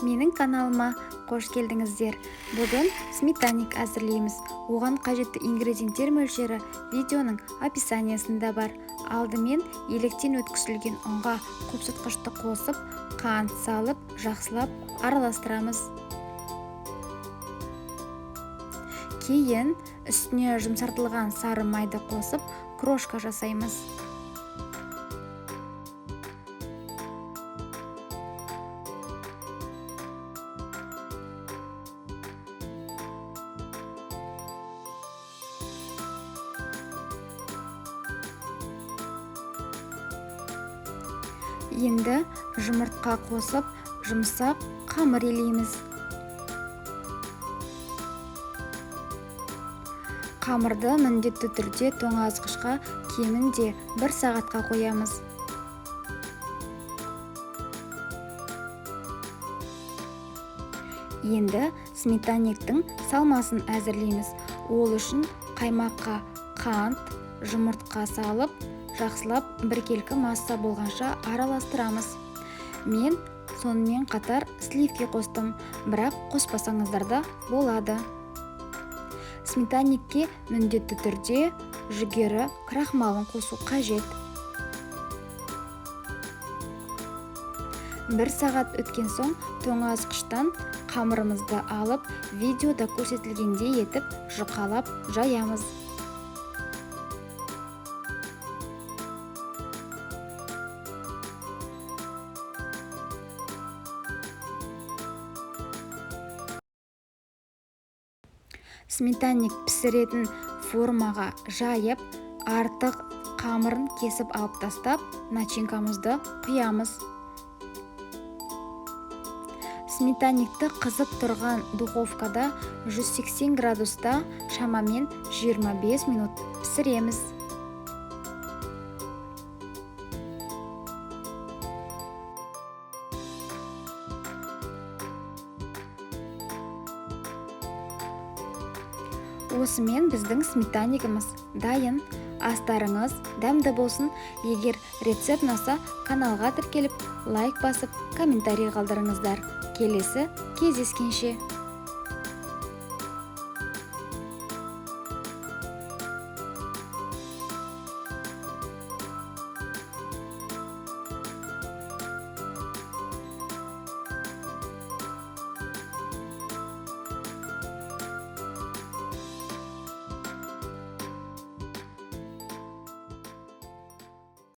Менің каналыма қош келдіңіздер. Бүгін сметанник әзірлейміз. Оған қажетті ингредиенттер мөлшері видеоның описаниясында бар. Алдымен електен өткізілген ұнға қопсытқышты қосып, қант салып, жақсылап араластырамыз. Кейін үстіне жұмсартылған сары майды қосып, крошка жасаймыз. Енді жұмыртқа қосып, жұмсақ қамыр илейміз. Қамырды міндетті түрде тоңазытқышқа кемінде 1 сағатқа қоямыз. Енді сметанниктің салмасын әзірлейміз. Ол үшін қаймаққа қант, жұмыртқа салып, жақсылап біркелкі масса болғанша араластырамыз. Мен сонымен қатар сливки қостым, бірақ қоспасаңыздар да болады. Сметанникке міндетті түрде жүгері крахмалын қосу қажет. 1 сағат өткен соң тоңазытқыштан қамырымызды алып, видеода көрсетілгендей етіп жұқалап жаямыз. Сметанник пісіретін формаға жайып, артық қамырын кесіп алып тастап, начинкамызды құямыз. Сметанникті қызып тұрған духовкада 180 градуста шамамен 25 минут пісіреміз. Осымен біздің сметаннигіміз дайын. Астарыңыз дәмді болсын. Егер рецепт ұнаса, каналға тіркеліп, лайк басып, комментарий қалдырыңыздар. Келесі кездескенше.